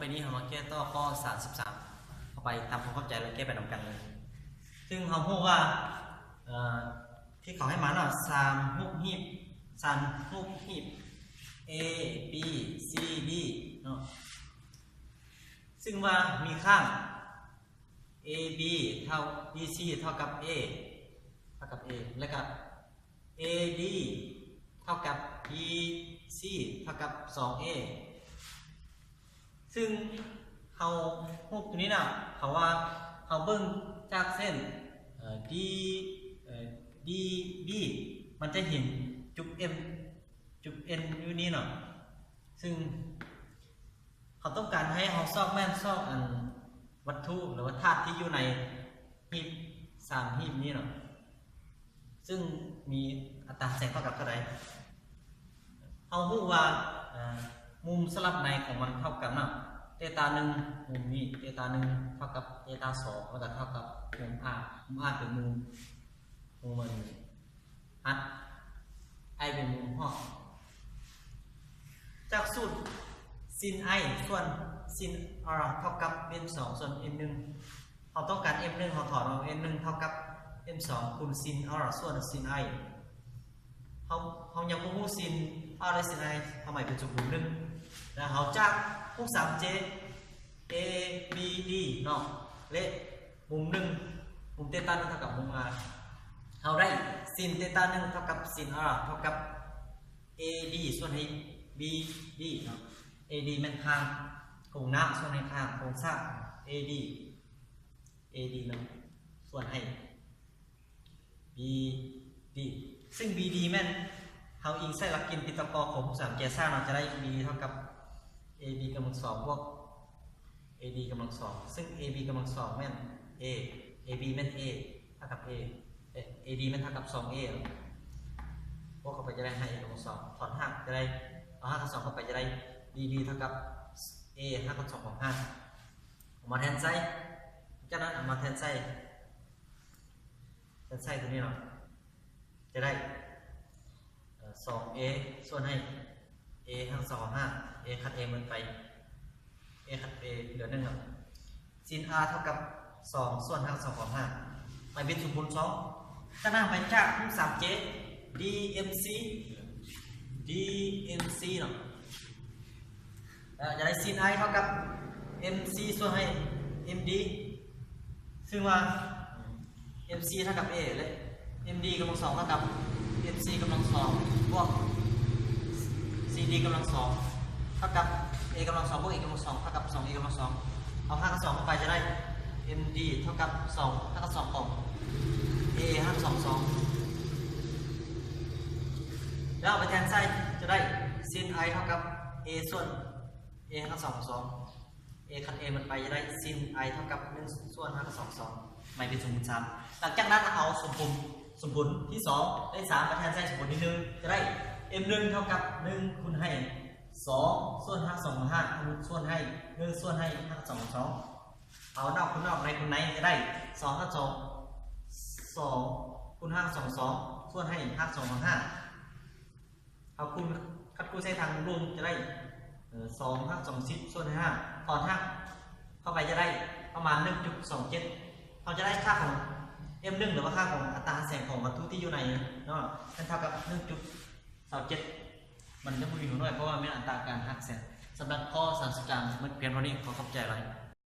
ໄປນີ້ເຮົາມາແກ້ຕໍ່ຂໍ້ສາມສິບສາມ ເຮົາໄປທຳຄວາມເຂົ້າໃຈ ແລະ ແກ້ໄປນຳກັນເລີຍ. ຊຶ່ງເຮົາຮູ້ວ່າ ເອີ ທີ່ເຂົາໃຫ້ມາເນາະ ສາມຮູບຮີບ ສາມຮູບຮີບ A B C D ເນາະ ຊຶ່ງວ່າມີຂ້າງ AB ເທົ່າ BC ເທົ່າກັບ A ເທົ່າກັບ A ແລ້ວກໍ AD ເທົ່າກັບ BC ເທົ່າກັບ ສອງ A ຊຶ່ງເຮົາຮູບຕົວນີ້ນະ ເຂົາວ່າເຮົາເບິ່ງຈາກເສັ້ນ D DB ມັນຈະເຫັນຈຸດ M ຈຸດ N ຢູ່ນີ້ເນາະ ຊຶ່ງ ເຂົາຕ້ອງການໃຫ້ເຮົາຊອກແມ່ນຊອກອັນວັດຖຸ ຫຼືວ່າທາດທີ່ຢູ່ໃນຮີບສາມຮີບນີ້ເນາະ ຊຶ່ງມີອັດຕາແສງເທົ່າກັບເທົ່າໃດ. ເຮົາຮູ້ວ່າ ເອີ ມຸມສະຫຼັບໃນຂອງມັນເທົ່າກັນເນາະ ເຕຕາໜຶ່ງ ມຸມນີ້ ເຕຕາໜຶ່ງເທົ່າກັບເຕຕາສອງ ແລ້ວກໍເທົ່າກັບມຸມ R ມຸມ R ເປັນມຸມ ມຸມອັນຮັດ I ເປັນມຸມຮອບ. ຈາກສູດ sin I ສ່ວນ sin R ເທົ່າກັບ M ສອງ ສ່ວນ M ໜຶ່ງ ເຮົາຕ້ອງການ M ໜຶ່ງ ເຮົາຖອນເອົາ M ໜຶ່ງເທົ່າກັບ M ສອງ ຄູນ sin R ສ່ວນ sin I ເຮົາ ເຮົາຍັງບໍ່ຮູ້ sin R ແລະ sin I ເຮົາໝາຍເປັນສົມບູນໜຶ່ງ ແລ້ວເຮົາຈາກຮູບສາມເຈ ABD ເນາະ ແລະ ມຸມໜຶ່ງ ມຸມເຕຕາໜຶ່ງເທົ່າກັບມຸມ R ເຮົາໄດ້ sin ເຕຕາໜຶ່ງເທົ່າກັບ sin R ເທົ່າກັບ AD ສ່ວນໃຫ້ BD ເນາະ AD ແມ່ນຂ້າງ ໂຄງໜ້າສ່ວນໃຫ້ຂ້າງ ໂຄງຊ້າຍ AD AD ເນາະ ສ່ວນໃຫ້ BD ຊຶ່ງ BD ແມ່ນ ເຮົາອີງໃສ່ຫຼັກເກນປີຕາກໍ ຂອງຮູບສາມແຈຊ້າເນາະ ຈະໄດ້ BD ເທົ່າກັບ AB ກຳລັງສອງ ບວກ AD ກຳລັງສອງ ຊຶ່ງ AB ກຳລັງສອງແມ່ນ A AB ແມ່ນ A ເທົ່າກັບ A ເອີ AD ແມ່ນເທົ່າກັບ ສອງ A ບວກເຂົ້າໄປຈະໄດ້ຫ້າ A ກຳລັງສອງ ຖອນຮາກຈະໄດ້ ເອົາຮາກຂັ້ນສອງເຂົ້າໄປຈະໄດ້ BD ເທົ່າກັບ A ຮາກຂັ້ນສອງຂອງຫ້າ ເອົາມາແທນໃສ່ ຈາກນັ້ນເອົາມາແທນໃສ່ ແທນໃສ່ຕົວນີ້ເນາະ ຈະໄດ້ ເອີ ສອງ A ສ່ວນໃຫ້ A ຮາກສອງຂອງຫ້າ A ຄັດ A ໝົດໄປ A ຄັດ A ເຫຼືອໜຶ່ງເນາະ sin R ເທົ່າກັບ ສອງ ສ່ວນຮາກສອງຂອງຫ້າ ໄປເປັນສົມບູນສອງ ຈາກນັ້ນໄປຈາກຮູບສາມເຈ DMC DMC ເນາະ ແລ້ວຈະໄດ້ sin I ເທົ່າກັບ MC ສ່ວນໃຫ້ MD ຊຶ່ງວ່າ MC ເທົ່າກັບ A ແລະ MD ກຳລັງສອງເທົ່າກັບ MC ກຳລັງສອງບວກ CD ກຳລັງສອງເທົ່າກັບ A ກຳລັງສອງບວກ A ກຳລັງສອງເທົ່າກັບ ສອງ A ກຳລັງສອງ ເອົາຮາກຂັ້ນສອງເຂົ້າໄປຈະໄດ້ MD ເທົ່າກັບ ສອງ ຮາກຂັ້ນສອງຂອງ A ຮາກສອງສອງ ແລ້ວເອົາໄປແທນໃສ່ຈະໄດ້ sin I ເທົ່າກັບ A ສ່ວນ A ຮາກສອງສອງ A ຄັດ A ໝົດໄປຈະໄດ້ sin I ເທົ່າກັບ ໜຶ່ງ ສ່ວນຮາກສອງສອງ ໝາຍເປັນສົມບູນສາມ ຫຼັງຈາກນັ້ນເອົາສົມບູນ ສົມບູນທີສອງ ແລະ ສາມ ມາແທນໃສ່ສົມບູນທີໜຶ່ງ ຈະໄດ້ M ໜຶ່ງເທົ່າກັບ ໜຶ່ງ ຄູນໃຫ້ ສອງ ສ່ວນຮາກສອງຂອງຫ້າ ຄູນ ສ່ວນໃຫ້ ໜຶ່ງ ສ່ວນໃຫ້ຮາກສອງສອງ ເອົານອກຄູນນອກ ໃນຄູນໃນຈະໄດ້ ສອງ ຮາກສອງສອງ ຄູນຮາກສອງສອງ ສ່ວນໃຫ້ຮາກສອງຂອງຫ້າ ເຮົາຄູນ ຄັດຄູນໃສ່ທາງລຸ່ມຈະໄດ້ ເອີ ສອງ ຮາກສອງສິບ ສ່ວນໃຫ້ຫ້າ ຖອນຮາກເຂົ້າໄປຈະໄດ້ປະມານ ໜຶ່ງຈຸດສອງເຈັດ ເຮົາຈະໄດ້ຄ່າຂອງ M ໜຶ່ງ ຫຼືວ່າຄ່າຂອງອັດຕາຮັກແສງຂອງວັດຖຸທີ່ຢູ່ໃນເນາະ ແມ່ນເທົ່າກັບ ໜຶ່ງຈຸດສອງເຈັດ ມັນຈະບໍ່ມີຫົວໜ່ວຍ ເພາະວ່າແມ່ນອັດຕາການຮັກແສງ. ສຳລັບຂໍ້ສາມສິບສາມໝົດພຽງເທົ່ານີ້ ຂໍຂອບໃຈຫຼາຍ.